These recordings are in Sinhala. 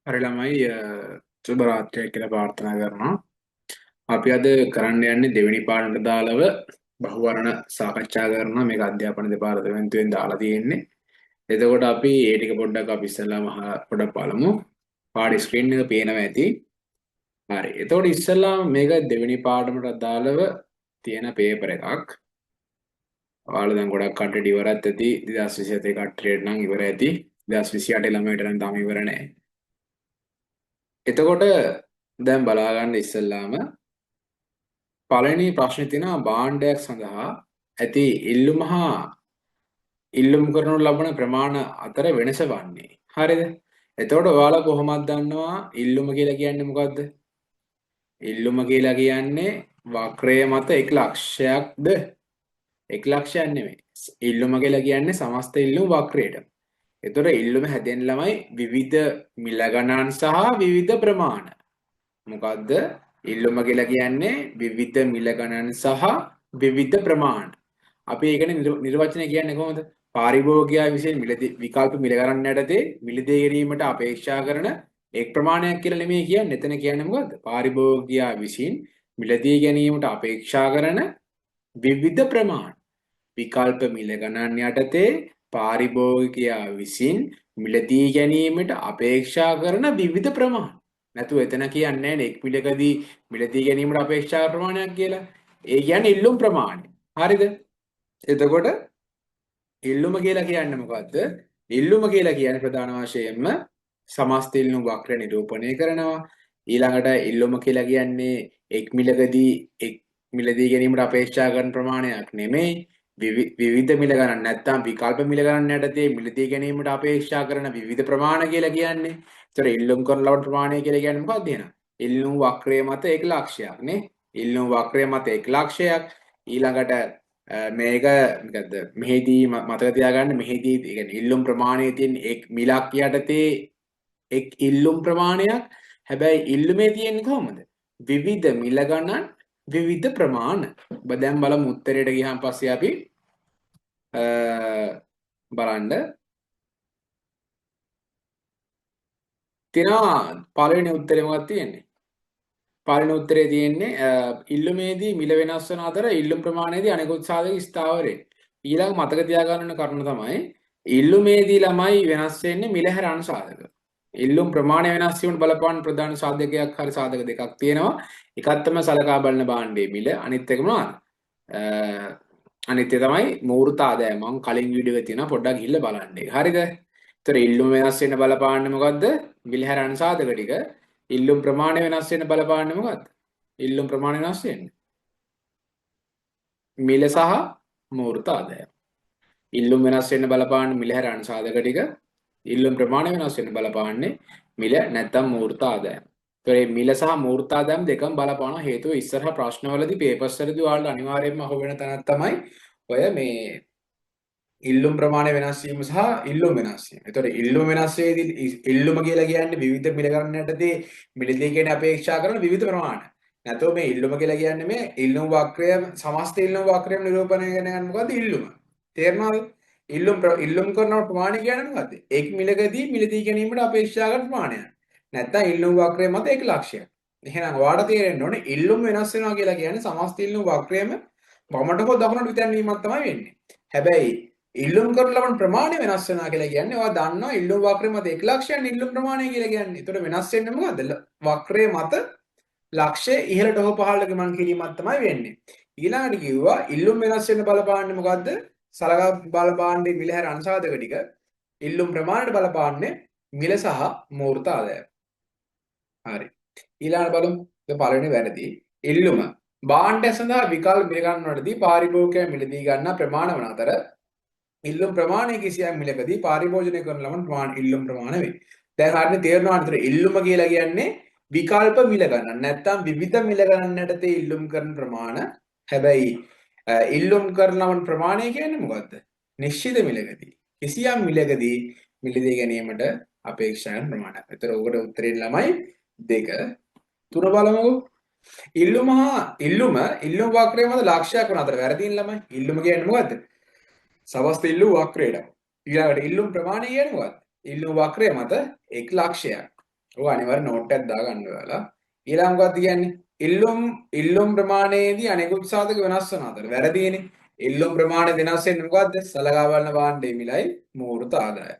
හරි ළමයි, සුබ රාත්‍රියක් කියලා ප්‍රාර්ථනා කරනවා. අපි අද කරන්න යන්නේ දෙවෙනි පාඩමට දාලව බහුවර්ණ සාකච්ඡා කරනවා. මේක අධ්‍යාපන දෙපාර්තමේන්තුවෙන් දාලා තියෙන්නේ. එතකොට අපි ඒ ටික පොඩ්ඩක් අපි ඉස්සෙල්ලාම පොඩ්ඩක් බලමු. පාඩ ස්ක්‍රීන් එක පේනවා ඇති. හරි. එතකොට ඉස්සෙල්ලාම මේක දෙවෙනි පාඩමට අදාළව තියෙන පේපර් එකක්. ඔයාලා දැන් ගොඩක් කට්ටියට ඉවරත් ඇති. 2027 කට්ටියට නම් ඉවර ඇති. 2028 ළමයිට නම් තාම ඉවර නෑ. එතකොට දැන් බලා ගන්න ඉස්සෙල්ලාම පළවෙනි ප්‍රශ්නේ තියෙනවා භාණ්ඩයක් සඳහා ඇති ඉල්ලුම හා ඉල්ලුම් කරනු ලබන ප්‍රමාණ අතර වෙනස වන්නේ. හරිද? එතකොට ඔයාලා කොහොමද දන්නවා ඉල්ලුම කියලා කියන්නේ මොකද්ද? ඉල්ලුම කියලා කියන්නේ වක්‍රය මත එක් ලක්ෂයක්ද? එක් ලක්ෂයක් නෙමෙයි. ඉල්ලුම කියලා කියන්නේ සමස්ත ඉල්ලුම් වක්‍රයට. එතකොට ඉල්ලුම හැදෙන ළමයි විවිධ මිල ගණන් සහ විවිධ ප්‍රමාණ. මොකද්ද? ඉල්ලුම කියලා කියන්නේ විවිධ මිල ගණන් සහ විවිධ ප්‍රමාණ. අපි ඒකනේ නිර්වචනය කියන්නේ කොහොමද? පාරිභෝගිකයා විසින් මිලදී විකල්ප මිල ගණන් යටතේ මිලදී ගැනීමට අපේක්ෂා කරන එක් ප්‍රමාණයක් කියලා නෙමෙයි කියන්නේ. එතන කියන්නේ මොකද්ද? පාරිභෝගිකයා විසින් මිලදී ගැනීමට අපේක්ෂා කරන විවිධ ප්‍රමාණ. විකල්ප මිල ගණන් යටතේ පාරිභෝගිකයා විසින් මිලදී ගැනීමට අපේක්ෂා කරන විවිධ ප්‍රමාණ. නැතුව එතන කියන්නේ නැහැ එක් මිලකදී මිලදී ගැනීමට අපේක්ෂා ප්‍රමාණයක් කියලා. ඒ කියන්නේ ඉල්ලුම් ප්‍රමාණය. හරිද? එතකොට ඉල්ලුම කියලා කියන්නේ මොකද්ද? ඉල්ලුම කියලා කියන්නේ ප්‍රධාන වශයෙන්ම සමස්ත ඉල්ලුම් වක්‍රය නිරූපණය කරනවා. ඊළඟට ඉල්ලුම කියලා කියන්නේ එක් මිලකදී එක් මිලදී ගැනීමට අපේක්ෂා කරන ප්‍රමාණයක් නෙමෙයි. විවිධ මිල ගණන් නැත්තම් විකල්ප මිල ගණන් යටතේ මිලදී ගැනීමට අපේක්ෂා කරන විවිධ ප්‍රමාණ කියලා කියන්නේ. ඒතර ඉල්ලුම් කරන ලබන ප්‍රමාණය කියලා කියන්නේ මොකක්ද එහෙනම්? ඉල්ලුම් වක්‍රය මත එක් ලක්ෂයක් නේ. ඉල්ලුම් වක්‍රය මත එක් ලක්ෂයක්. ඊළඟට මේක මොකද්ද? මෙහිදී මතක තියාගන්න මෙහිදී ඒ කියන්නේ ඉල්ලුම් ප්‍රමාණයේ තියෙන එක් මිලක් යටතේ එක් ඉල්ලුම් ප්‍රමාණයක්. හැබැයි ඉල්ලුමේ තියෙන්නේ කොහොමද? විවිධ මිල ගණන් විවිධ ප්‍රමාණ. ඔබ දැන් බලමු උත්තරයට ගියාන් පස්සේ අපි බලන්න තියෙනවා පළවෙනි උත්තරේ මොකක්ද තියෙන්නේ? පළවෙනි උත්තරේ තියෙන්නේ ඉල්ලුමේදී මිල වෙනස් වන අතර ඉල්ලුම් ප්‍රමාණයේදී අනෙකුත් සාධක ස්ථාවරයි. ඊළඟ මතක තියාගන්න ඕන කරුණ තමයි ඉල්ලුමේදී ළමයි වෙනස් වෙන්නේ මිල හැර අන් සාධක. ඉල්ලුම් ප්‍රමාණය වෙනස් වීමට බලපාන ප්‍රධාන සාධකයක් හරි සාධක දෙකක් තියෙනවා. එකක් තමයි සලකා බලන භාණ්ඩයේ මිල, අනිත් එක මොනවද? අනිත් එක තමයි මූර්ත ආදායම. මං කලින් වීඩියෝ එකේ තියෙනවා පොඩ්ඩක් ගිහිල්ලා බලන්න ඒක. හරිද? ඒතර ඉල්ලුම වෙනස් වෙන්න බලපාන්නේ මොකද්ද? මිල හැර අන් සාධක ටික. ඉල්ලුම් ප්‍රමාණය වෙනස් වෙන්න බලපාන්නේ මොකද්ද? ඉල්ලුම් ප්‍රමාණය වෙනස් වෙන්නේ මිල සහ මූර්ත ආදායම. ඉල්ලුම් වෙනස් වෙන්න බලපාන්නේ මිල හැර අන් සාධක ටික. ඉල්ලුම් ප්‍රමාණය වෙනස් වෙන්න බලපාන්නේ මිල නැත්තම් මූර්ත ආදායම. ඒතර මේ මිල සහ මූර්ත ආදායම දෙකම බලපාන හේතුව ඉස්සරහ ප්‍රශ්නවලදී පේපර්ස් වලදී ඔයාලට අනිවාර්යයෙන්ම අහු වෙන තැනක් තමයි ඔය මේ ඉල්ලුම් ප්‍රමාණය වෙනස් වීම සහ ඉල්ලුම් වෙනස් වීම. ඒතර ඉල්ලුම වෙනස් වේදී ඉල්ලුම කියලා කියන්නේ විවිධ මිල ගණන් යටතේ මිලදී කියන අපේක්ෂා කරන විවිධ ප්‍රමාණ. නැතෝ මේ ඉල්ලුම කියලා කියන්නේ මේ ඉල්ලුම් වක්‍රය සමස්ත ඉල්ලුම් වක්‍රයම නිරූපණය කරන එක මොකද්ද ඉල්ලුම. තේරෙනවද? ඉල්ලුම් කරන ප්‍රමාණය කියන්නේ මොකද්ද? එක් මිලකදී මිලදී ගැනීමට අපේක්ෂා කරන ප්‍රමාණයක්. නැත්තම් ඉල්ලුම් වක්‍රය මත එක් ලක්ෂයක්. එහෙනම් ඔයාලට තේරෙන්න ඕනේ ඉල්ලුම් වෙනස් වෙනවා කියලා කියන්නේ සමස්ත ඉල්ලුම් වක්‍රයම වමට හෝ දකුණට විතරක් වීමක් තමයි වෙන්නේ. හැබැයි ඉල්ලුම් කරන ලබන ප්‍රමාණය වෙනස් වෙනවා කියලා කියන්නේ ඔයා දන්නවා ඉල්ලුම් වක්‍රය මත එක් ලක්ෂයක් ඉල්ලුම් ප්‍රමාණය කියලා කියන්නේ. ඒතකොට වෙනස් වෙන්නේ මොකද්ද? වක්‍රය මත ලක්ෂය ඉහළට හෝ පහළට ගමන් කිරීමක් තමයි වෙන්නේ. ඊළඟට කිව්වා ඉල්ලුම් වෙනස් වෙන්න බලපාන්නේ මොකද්ද? සලකා බල භාණ්ඩයේ මිල හැර අන් සාධක ටික. ඉල්ලුම් ප්‍රමාණයට බලපාන්නේ මිල සහ මූර්ත ආදායම. හරි. ඊළඟට බලමු. දැන් පළවෙනි වැරදි. ඉල්ලුම භාණ්ඩය සඳහා විකල්ප මිල ගණන් වලදී පාරිභෝගිකයා මිලදී ගන්නා ප්‍රමාණ වන අතර ඉල්ලුම් ප්‍රමාණය කිසියම් මිලකදී පාරිභෝජනය කරන ලබන ප්‍රමාණ ඉල්ලුම් ප්‍රමාණ වේ. දැන් හරියට තේරෙනවා නේද? ඉල්ලුම කියලා කියන්නේ විකල්ප මිල ගණන් නැත්තම් විවිධ මිල ගණන් යටතේ ඉල්ලුම් කරන ප්‍රමාණ. හැබැයි ඉල්ලුම් කරන ලබන ප්‍රමාණය කියන්නේ මොකද්ද? නිශ්චිත මිලකදී කිසියම් මිලකදී මිලදී ගැනීමට අපේක්ෂා කරන ප්‍රමාණයක්. ඒතර ඔකට උත්තරේ ළමයි 2. 3 බලමුකෝ. ඉල්ලුම ඉල්ලුම් වක්‍රය මත ලක්ෂයක් වන අතර වැරදින් ළමයි. ඉල්ලුම කියන්නේ මොකද්ද? සමස්ත ඉල්ලුම් වක්‍රයට. ඊළඟට ඉල්ලුම් ප්‍රමාණය කියන්නේ මොකද්ද? ඉල්ලුම් වක්‍රය මත එක් ලක්ෂයක්. ඔය අනිවාර්ය නෝට් එකක් දාගන්න ඔයාලා. ඊළඟ මොකක්ද කියන්නේ? ඉල්ලුම් ප්‍රමාණයේදී අනෙකුත් සාධක වෙනස් වන අතර. වැරදිනේ. ඉල්ලුම් ප්‍රමාණය වෙනස් වෙන්නේ මොකද්ද? සලකා බලන භාණ්ඩයේ මිලයි මූර්ත ආදායම.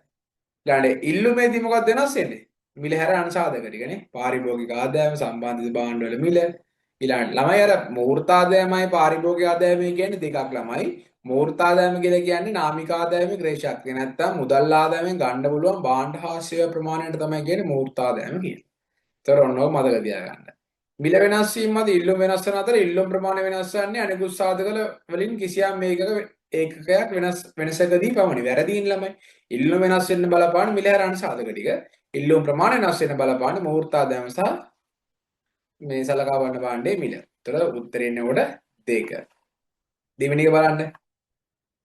ඊළඟට ඉල්ලුමේදී මොකක්ද වෙනස් වෙන්නේ? මිල හැර අන් සාධක ටිකනේ. පාරිභෝගික ආදායම, සම්බන්ධිත භාණ්ඩ වල මිල. ඊළඟට ළමයි අර මූර්ත ආදායමයි පාරිභෝගික ආදායමයි කියන්නේ දෙකක් ළමයි. මූර්ත ආදායම කියලා කියන්නේ නාමික ආදායමේ ක්‍රය ශක්තිය. නැත්තම් මුදල් ආදායමෙන් ගන්න පුළුවන් භාණ්ඩ හා සේවා ප්‍රමාණයට තමයි කියන්නේ මූර්ත ආදායම කියන්නේ. ඒතර ඔන්න ඔය මතක තියාගන්න. මිල වෙනස් වීම මත ඉල්ලුම් වෙනස් වන අතර ඉල්ලුම් ප්‍රමාණය වෙනස් වන්නේ අනෙකුත් සාධක වලින් කිසියම් ඒකකයක් වෙනසකදී පමණි. වැරදීන් ළමයි. ඉල්ලුම් වෙනස් වෙන්න බලපාන මිල හැර අන් සාධක ටික. ඉල්ලුම් ප්‍රමාණය වෙනස් වෙන්න බලපාන මූර්ත ආදායම සහ මේ සලකා බලන භාණ්ඩයේ මිල. ඒතර උත්තරේ එන්නේ උඩ 2. දෙවෙනි එක බලන්න.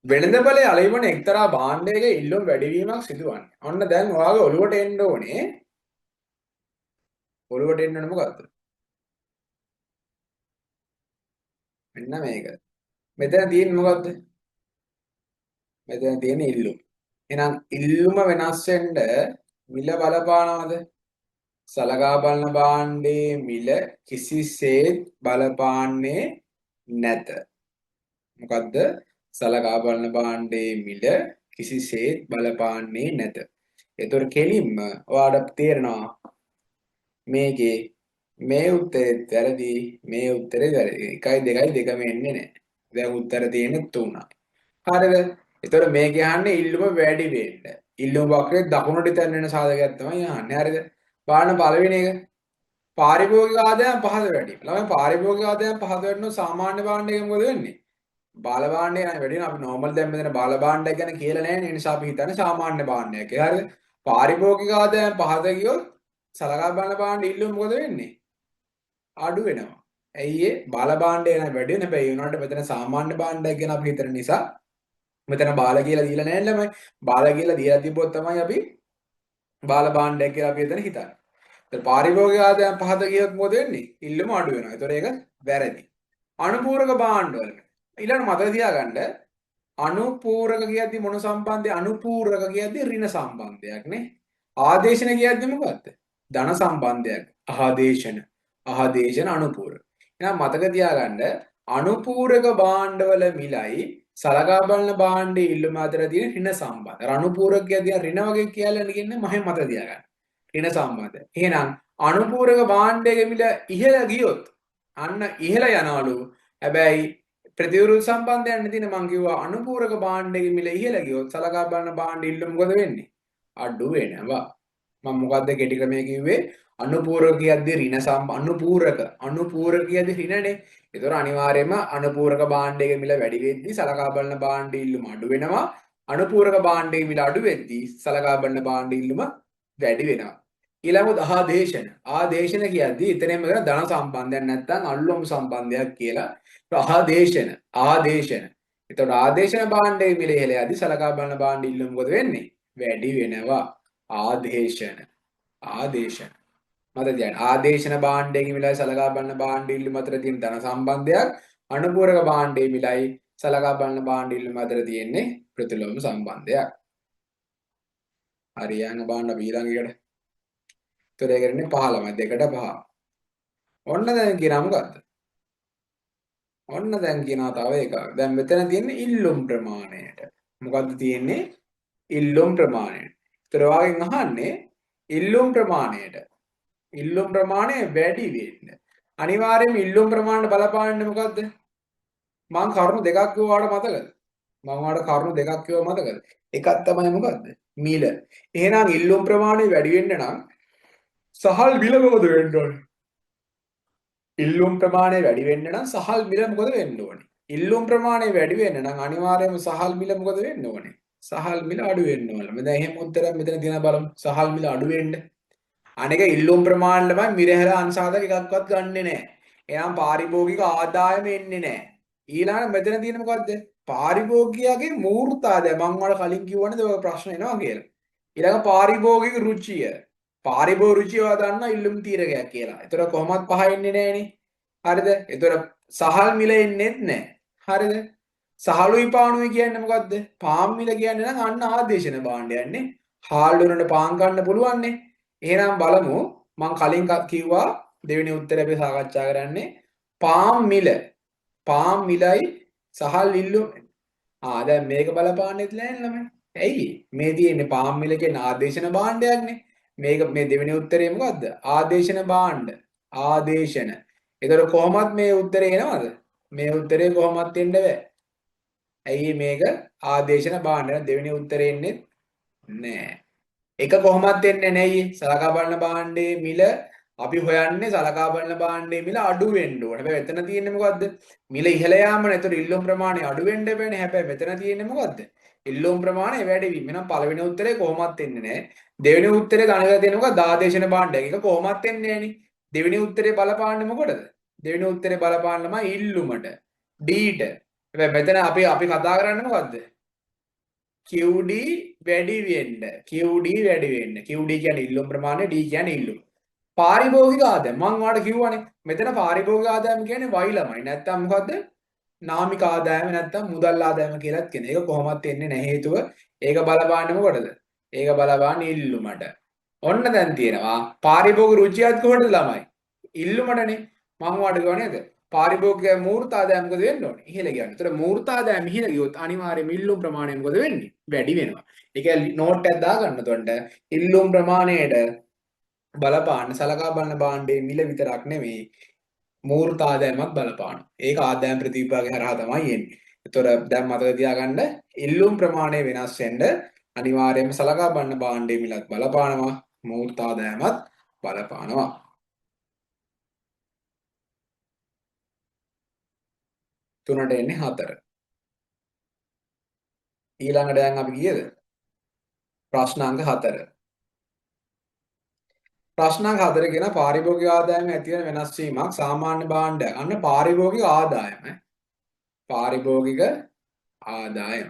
වෙළඳපොලේ අලෙවි වන එක්තරා භාණ්ඩයක ඉල්ලුම් වැඩිවීමක් සිදුවන්නේ. ඔන්න දැන් ඔයාගේ ඔළුවට එන්න ඕනේ. ඔළුවට එන්න ඕනේ මොකද්ද? මෙන්න මේක. මෙතන තියෙන්නේ මොකද්ද? මෙතන තියෙන්නේ ඉල්ලුම. එහෙනම් ඉල්ලුම වෙනස් වෙන්න මිල බලපානවද? සලකා බලන භාණ්ඩයේ මිල කිසිසේත් බලපාන්නේ නැත. මොකද්ද? සලකා බලන භාණ්ඩයේ මිල කිසිසේත් බලපාන්නේ නැත. ඒතර කෙලින්ම ඔයාලට තේරෙනවා මේකේ මේ උත්තරෙත් වැරදි, මේ උත්තරෙත් වැරදි. 1යි 2යි දෙකම එන්නේ නැහැ. දැන් උත්තර තියෙන්නේ 3යි. හරිද? ඒතර මේක අහන්නේ ඉල්ලුම වැඩි වෙන්න. ඉල්ලුම වක්‍රයේ දකුණට ඉතින් වෙන සාධකයක් තමයි අහන්නේ. හරිද? බලන්න පළවෙනි එක. පාරිභෝගික ආදායම පහත වැඩි. ළමයි පාරිභෝගික ආදායම පහත වැඩිනොත් සාමාන්‍ය භාණ්ඩයක මොකද වෙන්නේ? බාල භාණ්ඩය නම් වැඩි වෙනවා. අපි නෝමල් දැන් මෙතන බාල භාණ්ඩයක් ගැන කියලා නැහැ නේ. ඒ නිසා අපි හිතන්නේ සාමාන්‍ය භාණ්ඩයක් කියලා. හරිද? පාරිභෝගික ආදායම පහත ගියොත් සලකා බලන භාණ්ඩ ඉල්ලුම මොකද වෙන්නේ? අඩු වෙනවා. ඇයි ඒ? බාල භාණ්ඩය නම් වැඩි වෙන. හැබැයි ඒ වුණාට මෙතන සාමාන්‍ය භාණ්ඩයක් ගැන අපි හිතන නිසා මෙතන බාල කියලා දීලා නැහැ ළමයි. බාල කියලා දීලා තිබ්බොත් තමයි අපි බාල භාණ්ඩයක් කියලා අපි එතන හිතන්නේ. ඒතර පාරිභෝගික ආදායම පහත ගියොත් මොකද වෙන්නේ? ඉල්ලුම අඩු වෙනවා. ඒතර ඒක වැරදි. අනුපූරක භාණ්ඩ වල ඊළඟ මතක තියාගන්න අනුපූරක කියද්දි මොන සම්බන්ධය? අනුපූරක කියද්දි ඍණ සම්බන්ධයක් නේ. ආදේශන කියද්දි මොකද්ද? ධන සම්බන්ධයක්. ආදේශන. ආදේශන අනුපූරක. එහෙනම් මතක තියාගන්න අනුපූරක භාණ්ඩවල මිලයි සලකා බලන භාණ්ඩයේ ඉල්ලුම අතර තියෙන ඍණ සම්බන්ධ. අර අනුපූරක කියද්දි ඍණ වගේ කියලා කියන්නේ මහෙන් මතක තියාගන්න. ඍණ සම්බන්ධ. එහෙනම් අනුපූරක භාණ්ඩයක මිල ඉහළ ගියොත් අන්න ඉහළ යනවලු. හැබැයි ප්‍රතිවිරුද්ධ සම්බන්ධයක් නේ තියෙන. මං කිව්වා අනුපූරක භාණ්ඩයක මිල ඉහළ ගියොත් සලකා බලන භාණ්ඩ ඉල්ලුම මොකද වෙන්නේ? අඩු වෙනවා. මම මොකද්ද කෙටි ක්‍රමය කිව්වේ? අනුපූරක කියද්දි ඍණ අනුපූරක අනුපූරක කියද්දි ඍණනේ. ඒතර අනිවාර්යයෙන්ම අනුපූරක භාණ්ඩයක මිල වැඩි වෙද්දි සලකා බලන භාණ්ඩ ඉල්ලුම අඩු වෙනවා. අනුපූරක භාණ්ඩයක මිල අඩු වෙද්දි සලකා බලන භාණ්ඩ ඉල්ලුම වැඩි වෙනවා. ඊළඟට ආදේශන. ආදේශන කියද්දි එතනම කරන ධන සම්බන්ධයක් නැත්නම් අනුලෝම සම්බන්ධයක් කියලා. ආදේශන ආදේශන. එතකොට ආදේශන භාණ්ඩයේ මිල ඉහළ යද්දි සලකා බලන භාණ්ඩ ඉල්ලුම මොකද වෙන්නේ? වැඩි වෙනවා. ආදේශන ආදේශන මතක තියාගන්න. ආදේශන භාණ්ඩයේ මිලයි සලකා බලන භාණ්ඩ ඉල්ලුම අතර තියෙන ධන සම්බන්ධයක්. අනුපූරක භාණ්ඩයේ මිලයි සලකා බලන භාණ්ඩ ඉල්ලුම අතර තියෙන්නේ ප්‍රතිලෝම සම්බන්ධයක්. හරි යන්න බලන්න අපි ඊළඟ එකට. ඒතර ඒක ඉන්නේ 15යි 2ට 5. ඔන්න දැන් කියනවා මොකද්ද? ඔන්න දැන් කියනවා තව එකක්. දැන් මෙතන තියෙන්නේ ඉල්ලුම් ප්‍රමාණයට. මොකද්ද තියෙන්නේ? ඉල්ලුම් ප්‍රමාණයට. ඒතර ඔයාගෙන් අහන්නේ ඉල්ලුම් ප්‍රමාණයට. ඉල්ලුම් ප්‍රමාණය වැඩි වෙන්න. අනිවාර්යයෙන්ම ඉල්ලුම් ප්‍රමාණයට බලපාන්නේ මොකද්ද? මං කරුණු දෙකක් කිව්වා ඔයාලට මතකද? මං ඔයාලට කරුණු දෙකක් කිව්වා මතකද? එකක් තමයි මොකද්ද? මිල. එහෙනම් ඉල්ලුම් ප්‍රමාණය වැඩි වෙන්න නම් සහල් මිල මොකද වෙන්න ඕනේ? ඉල්ලුම් ප්‍රමාණය වැඩි වෙන්න නම් සහල් මිල මොකද වෙන්න ඕනේ? ඉල්ලුම් ප්‍රමාණය වැඩි වෙන්න නම් අනිවාර්යයෙන්ම සහල් මිල මොකද වෙන්න ඕනේ? සහල් මිල අඩු වෙන්න ඕනේ. දැන් එහෙම උත්තරයක් මෙතන තියෙනවා බලමු. සහල් මිල අඩු වෙන්න. අනේක ඉල්ලුම් ප්‍රමාණය ළමයි මිරහැර අංශාදක එකක්වත් ගන්නෙ නෑ. එහෙනම් පාරිභෝගික ආදායම එන්නේ නෑ. ඊළඟට මෙතන තියෙන මොකද්ද? පාරිභෝගිකයාගේ මූර්ත ආදායම. මං ඔයාලට කලින් කිව්වනේද ඔය ප්‍රශ්න එනවා කියලා. ඊළඟ පාරිභෝගික රුචිය. පාරිභෝගික රුචිය ඔයා දන්නා ඉල්ලුම් තීරකයක් කියලා. ඒතර කොහොමත් පහ එන්නේ නෑනේ. හරිද? ඒතර සහල් මිල එන්නෙත් නෑ. හරිද? සහලුයි පානුයි කියන්නේ මොකද්ද? පාන් මිල කියන්නේ නම් අන්න ආදේශන භාණ්ඩයක් නේ. හාල් වලට පාන් ගන්න පුළුවන් නේ. එහෙනම් බලමු මං කලින් කිව්වා දෙවෙනි උත්තරය අපි සාකච්ඡා කරන්නේ පාම් මිල. පාම් මිලයි සහල් ඉල්ලුම. දැන් මේක බලපාන්නෙත් නෑ ළමයි. ඇයි? මේ තියෙන්නේ පාම් මිල කියන්නේ ආදේශන භාණ්ඩයක්නේ. මේක මේ දෙවෙනි උත්තරේ මොකද්ද? ආදේශන භාණ්ඩ. ආදේශන. ඒතර කොහොමත් මේ උත්තරේ එනවද? මේ උත්තරේ කොහොමත් එන්න බෑ. ඇයි මේක ආදේශන භාණ්ඩ. දෙවෙනි උත්තරේ එන්නේ නෑ. එක කොහොමත් එන්නේ නෑ. සලකා බලන භාණ්ඩයේ මිල අපි හොයන්නේ සලකා බලන භාණ්ඩයේ මිල අඩු වෙන්න ඕන. හැබැයි මෙතන තියෙන්නේ මොකද්ද? මිල ඉහළ යාමනේ. ඒතර ඉල්ලුම් ප්‍රමාණය අඩු වෙන්න බෑනේ. හැබැයි මෙතන තියෙන්නේ මොකද්ද? ඉල්ලුම් ප්‍රමාණය වැඩි වීම. එහෙනම් පළවෙනි උත්තරේ කොහොමත් එන්නේ නෑ. දෙවෙනි උත්තරේ ගණන් තියෙන මොකක්ද? ආදේශන භාණ්ඩයක්. ඒක කොහොමත් එන්නේ නෑනේ. දෙවෙනි උත්තරේ බලපාන්නේ මොකටද? දෙවෙනි උත්තරේ බලපාන්න ළමයි ඉල්ලුමට. D ට. හැබැයි මෙතන අපි කතා කරන්නේ මොකද්ද? QD වැඩි වෙන්න. QD වැඩි වෙන්න. QD කියන්නේ ඉල්ලුම් ප්‍රමාණය, D කියන්නේ ඉල්ලුම. පාරිභෝගික ආදායම මං ඔයාලට කිව්වනේ මෙතන පාරිභෝගික ආදායම කියන්නේ Y ළමයි. නැත්තම් මොකද්ද? නාමික ආදායම නැත්තම් මුදල් ආදායම කියලාත් කියන. ඒක කොහොමත් එන්නේ නැහැ. හේතුව ඒක බලපාන්නේ මොකටද? ඒක බලපාන්නේ ඉල්ලුමට. ඔන්න දැන් තියෙනවා පාරිභෝගික රුචියත් කොහොමද ළමයි? ඉල්ලුමටනේ. මං ඔයාලට කිව්වා නේද? පාරිභෝගික මූර්ත ආදායම මොකද වෙන්න ඕනේ? ඉහළ ගියන්නේ. ඒතර මූර්ත ආදායම ඉහළ ගියොත් අනිවාර්යයෙන්ම ඉල්ලුම් ප්‍රමාණය මොකද වෙන්නේ? වැඩි වෙනවා. ඒ කියන්නේ නෝට් එකක් දාගන්න උතන්ට ඉල්ලුම් ප්‍රමාණයට බලපාන සලකා බලන භාණ්ඩයේ මිල විතරක් නෙමෙයි මූර්ත ආදායමත් බලපානවා. ඒක ආදායම් ප්‍රතිවිභාගය හරහා තමයි එන්නේ. ඒතර දැන් මතක තියාගන්න ඉල්ලුම් ප්‍රමාණය වෙනස් වෙන්න අනිවාර්යයෙන්ම සලකා බලන භාණ්ඩයේ මිලත් බලපානවා, මූර්ත ආදායමත් බලපානවා. තුනට එන්නේ 4. ඊළඟට දැන් අපි කීයද? ප්‍රශ්න අංක 4. ප්‍රශ්න අංක 4 කියන පාරිභෝගික ආදායම ඇති වෙන වෙනස් වීමක් සාමාන්‍ය භාණ්ඩයක්. අන්න පාරිභෝගික ආදායම. පාරිභෝගික ආදායම.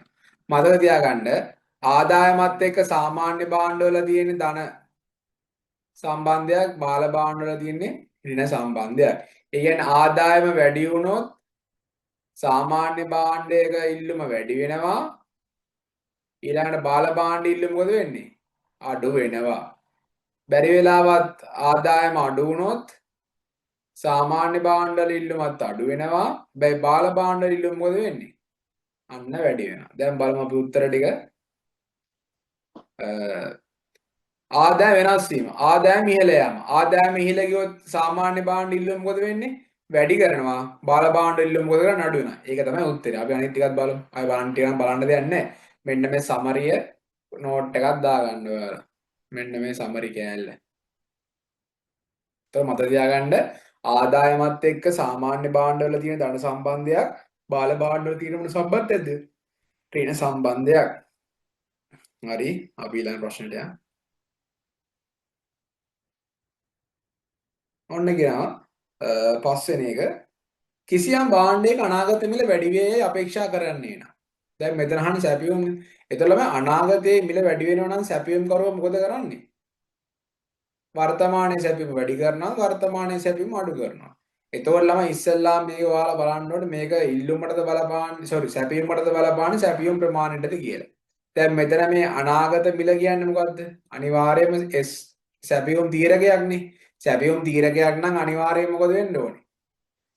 මතක තියාගන්න ආදායමත් එක්ක සාමාන්‍ය භාණ්ඩවල තියෙන ධන සම්බන්ධයක්, බාල භාණ්ඩවල තියෙන ඍණ සම්බන්ධයක්. ඒ කියන්නේ ආදායම වැඩි වුණොත් සාමාන්‍ය භාණ්ඩයක ඉල්ලුම වැඩි වෙනවා. ඊළඟට බාල භාණ්ඩ ඉල්ලුම මොකද වෙන්නේ? අඩු වෙනවා. බැරි වෙලාවත් ආදායම අඩු වුණොත් සාමාන්‍ය භාණ්ඩවල ඉල්ලුමත් අඩු වෙනවා. හැබැයි බාල භාණ්ඩවල ඉල්ලුම මොකද වෙන්නේ? අන්න වැඩි වෙනවා. දැන් බලමු අපි උත්තර ටික. ආදායම වෙනස් වීම, ආදායම ඉහළ යාම. ආදායම ඉහළ ගියොත් සාමාන්‍ය භාණ්ඩ ඉල්ලුම මොකද වෙන්නේ? වැඩි කරනවා. බාල භාණ්ඩ ඉල්ලුම මොකද කරන්නේ? අඩු වෙනවා. ඒක තමයි උත්තරේ. අපි අනිත් ටිකත් බලමු. ආයෙ බලන්න ටිකක් නම් බලන්න දෙයක් නැහැ. මෙන්න මේ සමරිය නෝට් එකක් දාගන්න ඔයාලා. මෙන්න මේ සමරි කෑල්ල. තව මතක තියාගන්න ආදායමත් එක්ක සාමාන්‍ය භාණ්ඩවල තියෙන ධන සම්බන්ධයක්, බාල භාණ්ඩවල තියෙන මොන සම්බන්ධයක්ද? ඍණ සම්බන්ධයක්. හරි, අපි ඊළඟ ප්‍රශ්නෙට යමු. ඔන්න කියනවා පස්වෙනි එක කිසියම් භාණ්ඩයක අනාගත මිල වැඩි වේ යයි අපේක්ෂා කරන්නේ නම්. දැන් මෙතන අහන්නේ සැපියුම්. එතකොට ළමයි අනාගතයේ මිල වැඩි වෙනවා නම් සැපියුම් කරුවා මොකද කරන්නේ? වර්තමානයේ සැපියුම වැඩි කරනවා, වර්තමානයේ සැපියුම අඩු කරනවා. එතකොට ළමයි ඉස්සෙල්ලාම මේක ඔයාලා බලන්න ඕනේ මේක ඉල්ලුමටද බලපාන්නේ, සෝරි සැපියුමටද බලපාන්නේ සැපියුම් ප්‍රමාණයටද කියලා. දැන් මෙතන මේ අනාගත මිල කියන්නේ මොකද්ද? අනිවාර්යයෙන්ම S සැපියුම් තීරකයක්නේ. සැපියුම් තීරකයක් නම් අනිවාර්යයෙන්ම මොකද වෙන්න ඕනේ?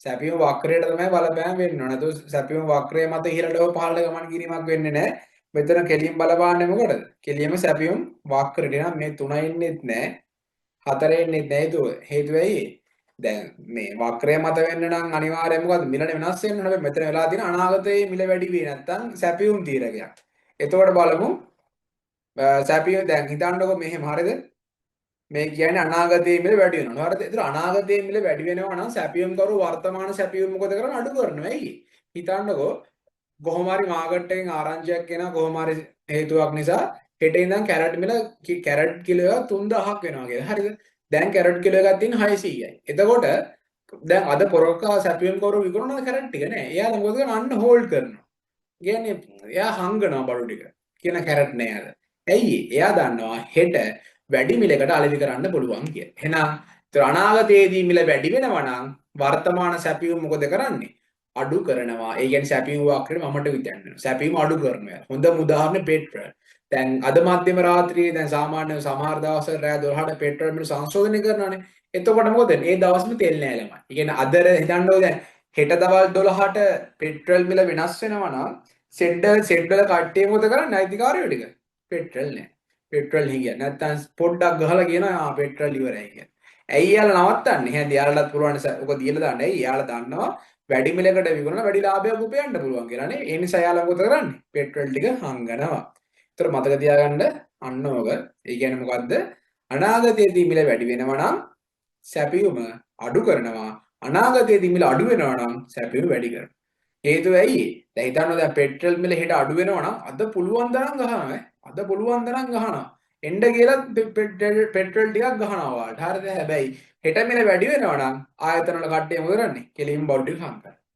සැපියුම් වක්‍රයට තමයි බලපෑම් වෙන්න ඕනේ. නැතුව සැපියුම් වක්‍රය මත ඉහළට හෝ පහළට ගමන් කිරීමක් වෙන්නේ නැහැ. මෙතන කෙලින් බලපාන්නේ මොකටද? කෙලින්ම සැපියුම් වක්‍රයට. නම් මේ තුන එන්නෙත් නැහැ. හතර එන්නෙත් නැහැ. හේතුව ඇයි? දැන් මේ වක්‍රය මත වෙන්න නම් අනිවාර්යයෙන්ම මොකද්ද? මිලනේ වෙනස් වෙන්න ඕනේ. හැබැයි මෙතන වෙලා තියෙන අනාගතයේ මිල වැඩි වෙයි නැත්තම් සැපියුම් තීරකයක්. එතකොට බලමු සැපියුම් දැන් හිතන්නකෝ මෙහෙම හරිද? මේ කියන්නේ අනාගතයේ මිල වැඩි වෙනවා. හරිද? ඒතර අනාගතයේ මිල වැඩි වෙනවා නම් සැපියුම් කරුව වර්තමාන සැපියුම් මොකද කරන්නේ? අඩු කරනවා. ඇයි? හිතන්නකෝ කොහොම හරි මාකට් එකෙන් ආරංචියක් එනවා කොහොම හරි හේතුවක් නිසා හෙට ඉඳන් කැරට් මිල කැරට් කිලෝ එක 3000ක් වෙනවා කියලා. හරිද? දැන් කැරට් කිලෝ එකක් තියෙන 600යි. එතකොට දැන් අද පොරොක්කා සැපියුම් කරුව විකුණනවද කැරට් ටික? නෑ. එයාලා මොකද කරන්නේ? අන්න හෝල්ඩ් කරනවා. කියන්නේ එයා හංගනවා බඩු ටික. කියන කැරට් නෑ අද. ඇයි? එයා දන්නවා හෙට වැඩි මිලකට අලෙවි කරන්න පුළුවන් කියලා. එහෙනම් ඒතර අනාගතයේදී මිල වැඩි වෙනවා නම් වර්තමාන සැපියුම් මොකද කරන්නේ? අඩු කරනවා. ඒ කියන්නේ සැපියුම් වක්‍රේ මමට විතන්න වෙනවා. සැපියුම් අඩු කරනවා. හොඳම උදාහරණය පෙට්‍රල්. දැන් අද මධ්‍යම රාත්‍රියේ දැන් සාමාන්‍යව සමහර දවස්වල රෑ 12ට පෙට්‍රල් මිල සංශෝධනය කරනවානේ. එතකොට මොකද වෙන්නේ? ඒ දවස්ම තෙල් නෑ ළමයි. ඒ කියන්නේ අද හිතන්නකෝ දැන් හෙට දවල් 12ට පෙට්‍රල් මිල වෙනස් වෙනවා නම් සෙඩ් සෙඩ් වල කට්ටිය මොකද කරන්නේ? අයිතිකාරයෝ ටික. පෙට්‍රල් නෑ. පෙට්‍රල් හිගියා. නැත්තම් පොඩ්ඩක් ගහලා කියනවා ආ පෙට්‍රල් ඉවරයි කියලා. ඇයි යාලා නවත්තන්නේ? එහෙනම් යාලටත් පුළුවන් ඔක දීලා දාන්න. ඇයි යාලා දන්නවා වැඩි මිලකට විකුණලා වැඩි ලාභයක් උපයන්න පුළුවන් කියලා නේ. ඒ නිසා යාලා මොකද කරන්නේ? පෙට්‍රල් ටික හංගනවා. ඒතර මතක තියාගන්න අන්න ඕක. ඒ කියන්නේ මොකද්ද? අනාගතයේදී මිල වැඩි වෙනවා නම් සැපයුම අඩු කරනවා. අනාගතයේදී මිල අඩු වෙනවා නම් සැපයුම වැඩි කරනවා. හේතුව ඇයි? දැන් හිතන්න දැන් පෙට්‍රල් මිල හෙට අඩු වෙනවා නම් අද පුළුවන් තරම් ගහනවා ඈ. අද පුළුවන් තරම් ගහනවා. එන්න කියලා පෙට්‍රල් ටිකක් ගහනවා ඔයාලට. හරිද? හැබැයි හෙට මිල වැඩි වෙනවා නම් ආයතන වල කට්ටිය මොකද කරන්නේ? කෙලින්ම බඩු ටික හංගනවා.